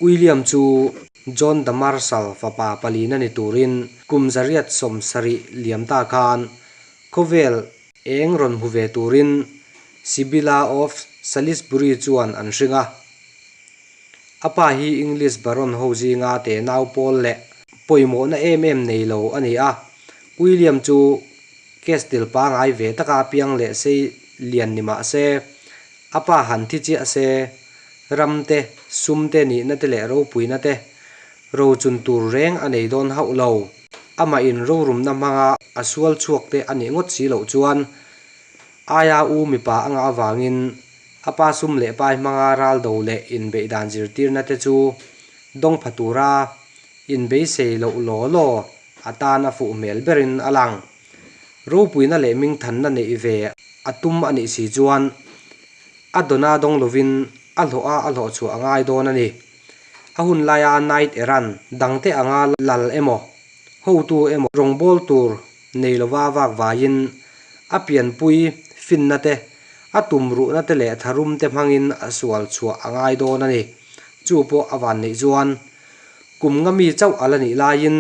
William chu John the Marshal fapa palina ni turin kum 870 liam ta khan khawvel eng rawn hmu ve turin Sibylla of Salisbury chuan an hring a. A pa hi English baron ho zinga te nau pawl leh pawimawhna em em nei lo a ni a. William chu Castile pangai ve taka piang leh sei lian ni mah se, a pa han thi chiah se, ram te, sum te nihna te leh ropuina te rochun tur reng a nei dawn hauh lo. Amah in rorumna hmanga a sual chhuak te a nih ngawt si loh chuan aia u mipa anga avangin a pa sum leh pai hmanga ral do leh inbeih dan zirtirna te chu dawng pha tura inbeisei loh law law atan a fuh hmel berin a lang. Ropuina leh hmingthanna neih ve a tum a nih si chuan a dawna dawng lovin a hlawh a a hlawh chhuah a ngai dawn a ni. A hun laia Knight Errant dangte anga lal emaw, hotu emaw rawngbâwl tur nei lova vak vaiin a pianpui finna te, a tumruhna te leh tharum te hmangin a sual chhuah a ngai dawn a ni. Chu pawh a van neih chuan kum nga mi chauh a la nih laiin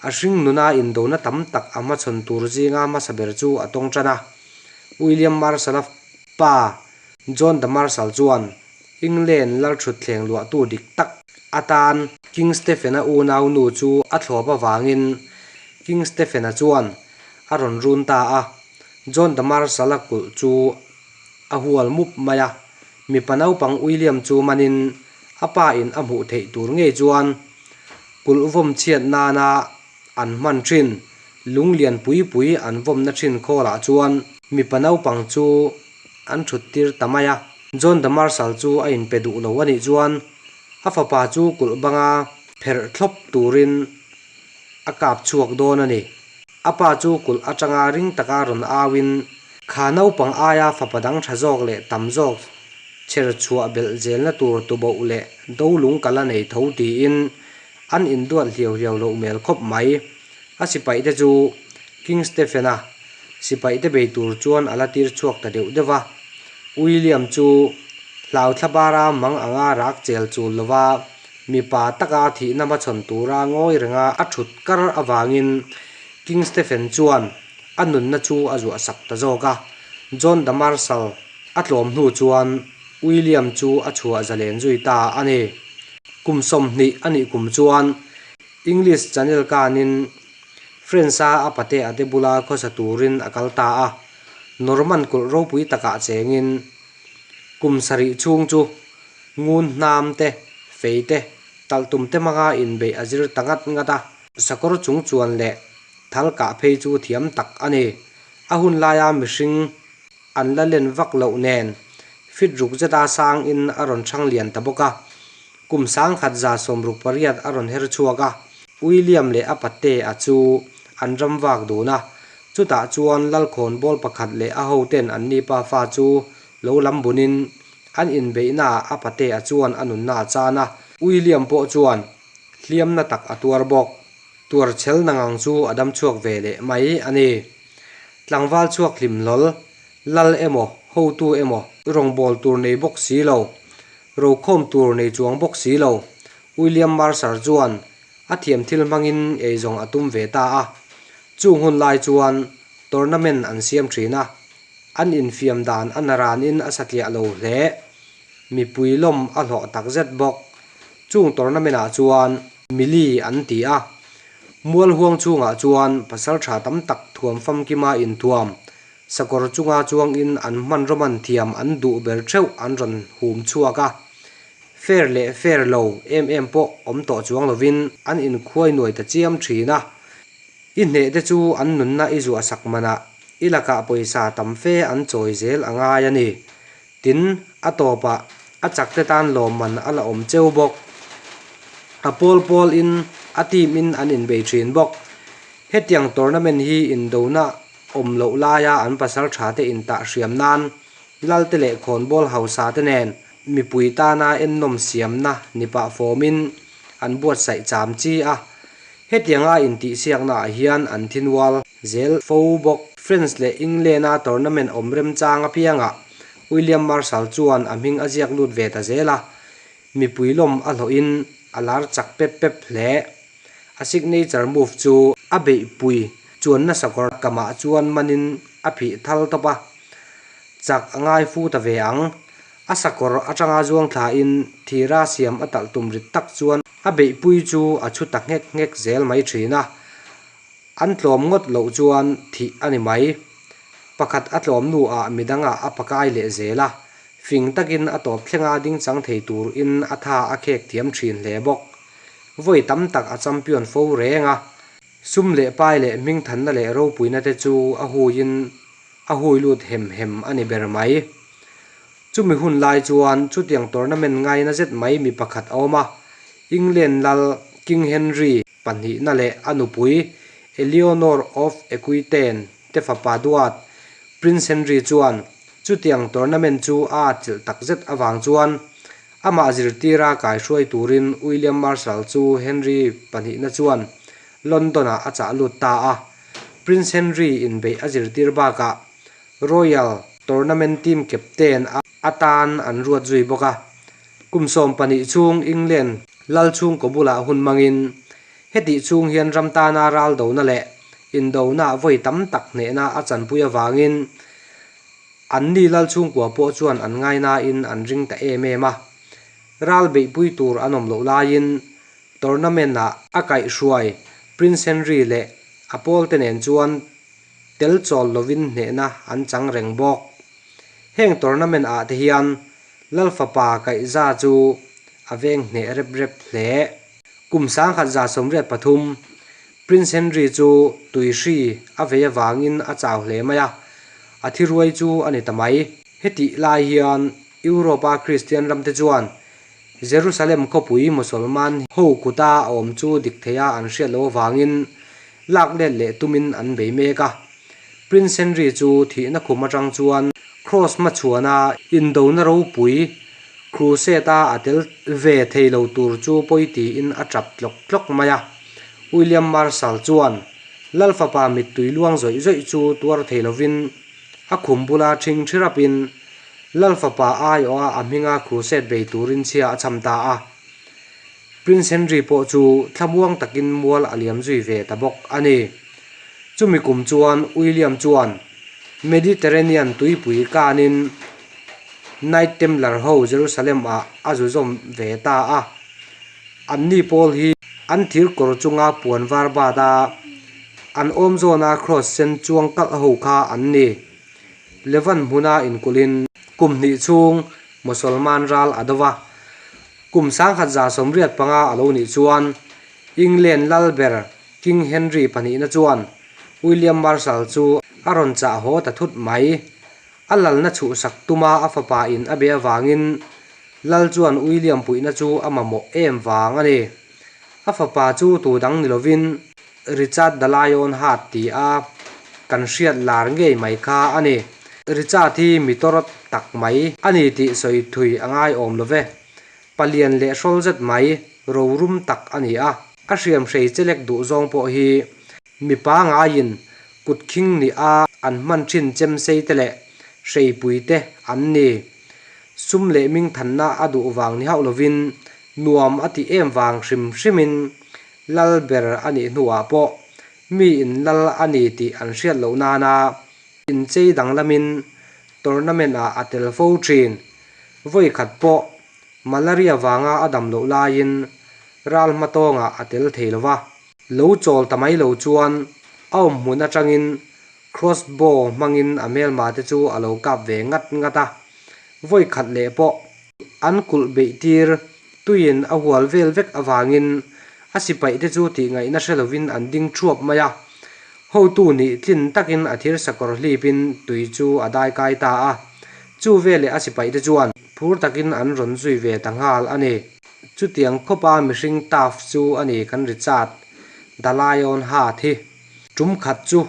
a hring nuna indona tam tak a hmachhawn tur zinga hmasa ber chu a tawng tan a. William Marshall-a pa John the Marshal chuan England lalthutthleng luahtu dik tak atan King Stephen-a unau nu chu a thlawp avangin King Stephen-a chuan a rawn run ta a. John the Marshal-a kulh chu a hual mup mai a, mipa naupang William chu manin a pa in a hmuh theih tur ngei chuan kulh vawm chhiat nana an hman thin lung lian pui pui an vawmna thin khawlah chuan mipa naupang chu an thut tir ta mai a. John the Marshal chu a inpe duh lo a nih chuan a fapa chu kulh banga pherh thlawp turin a kap chhuak dawn a ni. A pa chu kulh atanga ring taka rawn auin, Kha naupang aia fapa dang tha zawk leh tam zawk chher chhuah belh zelna tur tuboh leh dolung ka la nei tho tiin an induat hliau hliau loh mel khawp mai. A sipaihte chu King Stephen-a sipaihte bei tur chuan a la tir chhuak ta deuh deuh va. William chu hlauthla bara mang anga rak chel chul lova mipa taka thihna hmachhawn tura ngawi renga a thut kar avangin King Stephen chuan a nunna chu a zuah sak ta zawk a. John the Marshal a tlawm hnu chuan William chu a chhuah zalen zui ta a ni. Kum 20 a nih kum chuan English Channel kanin French-a a pate a te bula khawsa turin a kal ta a. Norman kulh ropui takah chengin kum 7 chhung chu ngun hnam te, fei te, talhtum te hmanga inbeih a zir ta ngat ngat a. Sakawr chung chuan leh thal kah phei chu thiam tak a ni. A hun laia mihring an la len vak loh nen fit ruk zeta sangin a rawn chhang lian ta bawk a. Kum 1168 a rawn her chhuak a, William leh a pate a chu an ram vak dun a. Chutah chuan Lalkhawn bawl pakhat leh a hoten an ni pafa chu lo lam bunin an inbeihnaah a pate a chuan a nunna a chan a. William pawh chuan hliamna tak a tuar bawk. Tuar chhel nangang chu a dam chhuak ve leh mai a ni. Tlangval chhuak hlim hlawl, lal emaw, hotu emaw, rawngbâwl tur nei bawk si lo, rokhawm tur nei chuang bawk si lo, William Mercer chuan a thiam thil hmangin eizawng a tum ve ta a. Chung hun lai chuan tournament an siam thin a, an infiam dan a naranin a satliah lo hle. Mipui lawm a hlawh takzet bawk. Chung tournament-ah chuan Mili an ti a. Mual huang chhungah chuan pasal tha tam tak thuam famkima inthuam, sakawr chunga chuangin an hmanraw man thiam an duh ber theuh an rawn hum chhuak a. Fair leh fair lo em em pawh awm tawh chuang lovin an inkhuai nuai ta chiam thin a. I hneh te chu an nunna i zuah sak manah i lakah pawisa tam fe an chawi zel a ngai a ni. Tin, a tawpah a chakte tan lawmman a la awm cheu bawk. A pawl pawl in a team in an inbei thin bawk. Hetiang tournament hi indona awm loh laia an pasal tha te intah hriam nan Lalte leh khawnbawl hausa te nen mipui tana ennawm siamna ni pah fawmin an buatsaih cham chi a. Hetianga intihsiakna ah hian an thinual zel fo bawk. France leh England-a tournament awm remchang apiangah William Marshal chuan a hming a ziak lut ve ta zel a. Mipui lawm a hlawhin a lar chak pep pep hle. A signature move chu a beihpui chuanna sakawr kamah chuan manin a phih thal tawp a, chak a ngai fu ta ve ang. A sakawr atanga zuang thlain thira siam a talh tum rit tak chuan a beihpui chu a chhu ta nghek nghek zel mai thin a. An tlawm ngawt loh chuan thih a ni mai. Pakhat a tlawm hnuah midangah a pakai leh zel a, fing takin a tawp thlenga ding chang thei turin a tha a khek thiam thin hle bawk. Vawi tam tak a champion fo reng a, sum leh pai leh hmingthanna leh ropuina te chu a huiin a hui lut hem hem a ni ber mai. Chumi hun lai chuan chutiang tournament ngaina zet mai mi pakhat a awm a, England lal King Henry pahnihna leh a nupui Eleanor of Aquitaine te fapa duat Prince Henry chuan chutiang tournament chu a atchilh takzet avang chuan amah zirtira kaihruai turin William Marshal chu Henry pahnihna chuan London-ah a chah lut ta a. Prince Henry inbeih a zirtir bakah Royal Tournament team captain atan an ruat zui bawk a. Kum 12 chhung England lal chhungkaw bulah hun hmangin hetih chhung hian ram tana ral dona leh indona vawi tam tak hnehna a chanpui avangin anni lal chhungkua pawh chuan an ngainain an ring ta em em a. Ral beihpui tur an awm loh laiin tournament-ah a kaihhruai Prince Henry leh a pawlte nen chuan tel chawl lovin hnehna an chang reng bawk. Heng tournament ah te hian Lal fapa kaihza chu a veng hneh rep rep hle. Kum 1983, Prince Henry chu tuihri a vei avangin a chau hle mai a, a thi ruai chu a ni ta mai. Hetih lai hian Europe-a Kristian ramte chuan Jerusalem khawpui Mosolman ho kuta a awm chu dik theia an hriat loh avangin lak let leh tumin an bei mek a. Prince Henry chu thihna khum atang chuan Cross hmachhuana indona ropui Crusade-a a tel ve thei lo tur chu pawi tiin a tap tlawk tlawk mai a. William Marshal chuan Lal fapa mittui luang zawih zawih chu tuar thei lovin a khum bula ṭhing ṭhi rapin Lal fapa aiawha a hminga Crusade bei turin chhia a cham ta a. Prince Henry pawh chu thlamuang takin mual a liam zui ve ta bawk a ni. Chumi kum chuan William chuan Mediterranean tuipui kanin Knight Templar ho Jerusalem ah a zu zawm ve ta a. Anni pawl hi an thir kawr chunga puan var bat a, an awm zawna cross sen chuang kalh ho kha an ni. Levan hmuna inkulhin kum hnih chhung Mosolman ral a do va. Kum 1985 a lo nih chuan England lal ber King Henry pahnihna chuan William Marshal chu a rawn chah haw ta thut mai. A lalna chhuhsak tuma a fapa in a be avangin lal chuan William puihna chu a mamawh em vang a ni. A fapa chu tu dang ni lovin Richard the Lion Heart ti a kan hriat lar ngei mai kha a ni. Richard hi mi tawrawt tak mai a ni tih sawi thui a ngai awm lo ve. Palian leh hrawl zet mai rorum tak a ni a, a hriam hrei chelek duh zawng pawh hi Mipa ngaiin kut khing ni a an hman thin chemsei te leh hreipui te an ni. Sum leh mingthanna a duh vang ni hauh lovin nuam a tih em vang hrim hrimin lal ber a nih hnuah pawh miin lal a ni tih an hriat loh nana inchei danglamin tournament ah a tel fo thin. Vawi khat pawh malaria vanga a dam loh laiin ral hmatawngah a tel thei lova. Lo chawl ta mai lo chuan a awm hmun atangin crossbow hmangin a hmelma te chu a lo kap ve ngat ngat a. Vawi khat leh pawh an kulh beih tir tuiin a hual vel vek avangin a sipaih te chu tih ngaihna hre lovin an ding thuap mai a. Hotu nih tlin takin a thir sakawr hlipin tui chu a dai kai ta a. Chu veleh a sipaih te chuan phur takin an rawn zui ve ta nghal a ni. Chutiang khawpa mihring tough chu a ni kan Richard the Lion Heart hi. Tum khat chu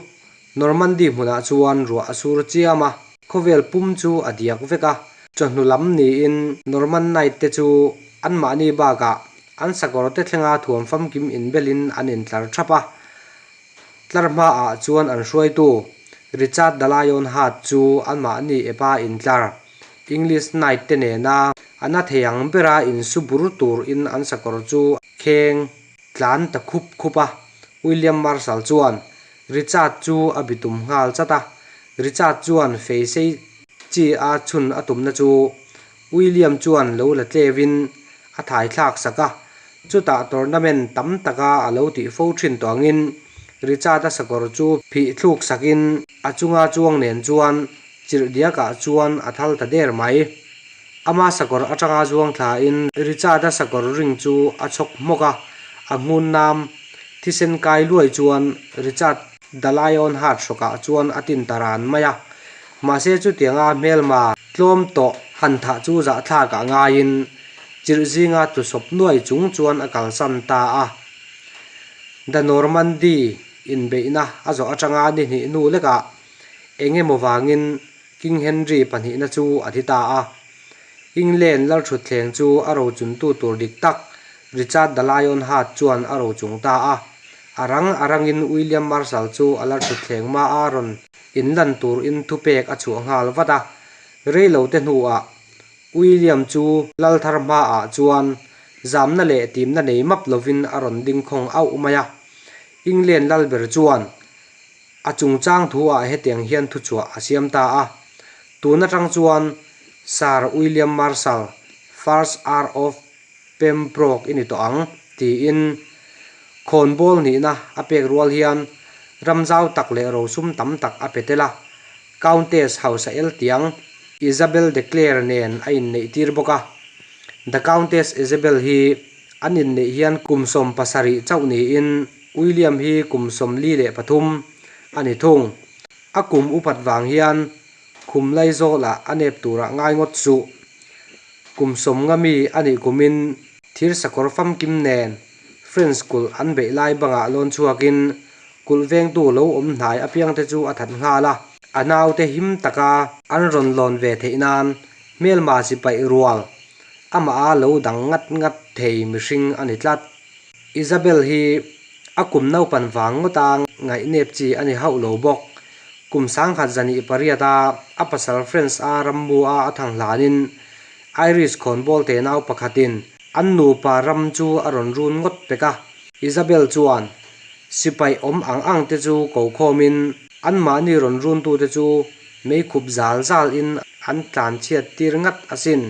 Normandy hmunah chuan ruah a sur chiam a, khawvel pum chu a diak vek a. Chawhnu lam niin Norman Knight te chu anmahni bakah an sakawr te thlenga thuam famkim inbelin an intlar thap a. Tlar hmaah chuan an hruaitu Richard the Lion Heart chu anmahni epa intlar. English Knight te nena a na thei ang bera insu bur tur in an sakawr chu kheng tlan ta khup khup a. William Marshal chuan Richard chu a bitum nghal chat a, Richard chuan fei sei chi a chhun a tumna chu William chuan lo la tlevin a thai thlak sak a, chutah tournament tam taka a lo tih fo thin tawh angin Richard-a sakawr chu phih thluk sakin a chunga chuang nen chuan chirh diakah chuan a thal ta der mai. Ama sakawr atanga zuang thlain Richard-a sakawr ring chu a chhawk hmawk a, a nghun nam thisen kai luai chuan Richard The Lion Heart hrawkah chuan a tin ta ran mai a. Mahse chutianga hmelma tlawm tawh han thah chu zahthlakah ngaiin chirh zinga tlu sawp nuai chung chuan a kalsan ta a. The Normandy inbeihna a zawh atanga ni hnih hnu lekah eng emaw vangin King Henry pahnihna chu a thi ta a. England lalthutthleng chu a rochuntu tur dik tak Richard the Lion Heart chuan a rochung ta a. A rang a rangin William Marshal chu a lalthutthleng hma a rawn inlan turin thupek a chhuah nghal vat a. Reilote hnuah William chu lal thar hmaah chuan zamna leh timna nei map lovin a rawn ding khawng auh mai a. England lalber chuan A chungchang thu-ah hetiang hian thuchhuah a siam ta a, Tun atang chuan Sir William Marshal, First Earl of Pembroke i ni tawh ang, tiin khawnbawl nihna a pek rual hian ram zau tak leh rosum tam tak a pe tel a, Countess hausa eltiang Isabel de Clare nen a inneihtir bawk a. The Countess Isabel hi an inneih hian kum 70 chauh niin William hi kum 43 a ni thung. A kum upat vang hian khum laizawlah a nep turah ngai ngawt suh. Kum 50 mi a nih kumin thir sakawr famkim nen French kulh an beih lai bangah lawn chhuakin kulh vengtu lo awm hnai apiangte chu a that nghal a. A naute him taka an rawn lawn ve theih nan hmelma sipaih rual amah a lo dang ngat ngat thei mihring a ni tlat. Isabel hi a kum naupan vang ngawta ngaihnep chi a ni hauh lo bawk. Kum 1908 a a pasal French a rammu a a thang hlanin Irish khawnbawl te nau pakhatin an nupa ram chu a rawn run ngawt pek a. Isabel chuan sipai awm ang ang te chu ko khawmin anmahni rawn runtute chu meikhup zal zal in an tlanchhiat tir ngat asin.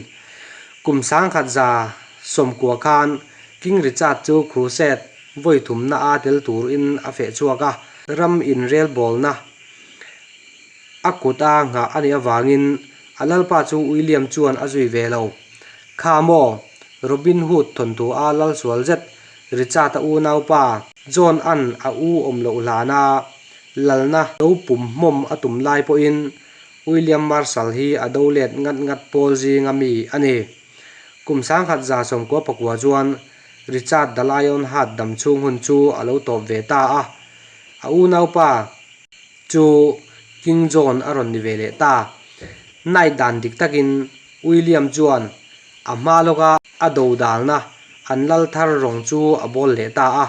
Kum 1990 khan King Richard chu Crusade vawi thumna a tel turin a feh chhuak a, ram inrelbawlna a kut a nghah a nih avangin a lalpa chu William chuan a zui ve lo. Kha maw, Robin Hood thawnthu a lal sual zet Richard-a unaupa John-a'n a u awm loh hlana lalna lo pum hmawm a tum lai pawhin William Marshal hi a do let ngat ngat pawl zinga mi a ni. Kum 1999 chuan Richard the Lion Heart dam chhung hun chu a lo tawp ve ta a, a unaupa chu King John a rawn ni ve leh ta. Knight dan dik takin William chuan a hma lawka a dodalna an lal thar rawng chu a bawl leh ta a,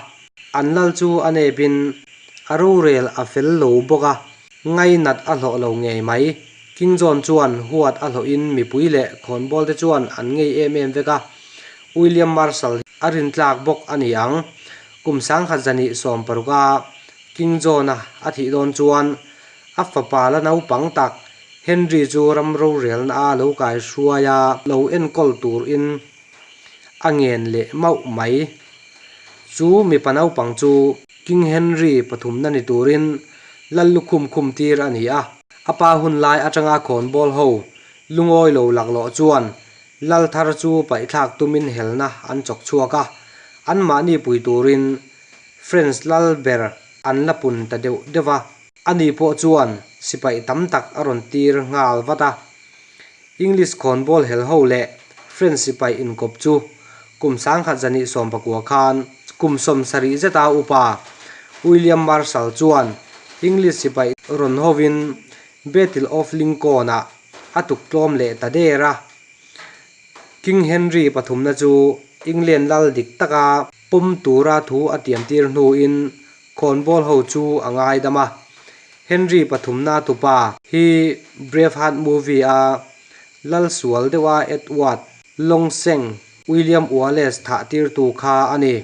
an lal chu a nepin a rorel a fel lo bawk a, Ngainat a hlawh lo ngei mai. King John chuan huat a hlawhin mipui leh khawnbawl te chuan an ngei em em vek a. William Marshal hi a rintlak bawk a ni ang. Kum 1916 a King John-a a thih dawn chuan a fapa la naupang tak Henry chu ram rorelna a lo kai hruai a, lo enkawl turin a ngen leh mauh mai. Chu mipa naupang chu King Henry pathumna ni turin lal lukhum khum tir a ni a. A pa hun lai atanga khawnbawl ho lungawi lo laklawh chuan lal thar chu paihthlak tumin helna an chawk chhuak a, anmahni pui turin French lal ber an la pun ta deuh deuh a. Ani pawh chuan sipai tam tak a rawn tir nghal vat a. English khawnbawl hel ho leh French sipai inkawp chu kum 1919 khan kum 70 zeta upa William Marshal chuan English sipai rawn hovin Battle of Lincoln-ah a tuk tlawm leh ta der a. King Henry pathumna chu England lal dik taka pawm tura thu a tiamtir hnuin khawnbawl ho chu a ngaidam a. Henry pathumna tupa hi Braveheart movie a Lal sual deuha Edward Longseng, William Wallace thah tirtu kha a ni.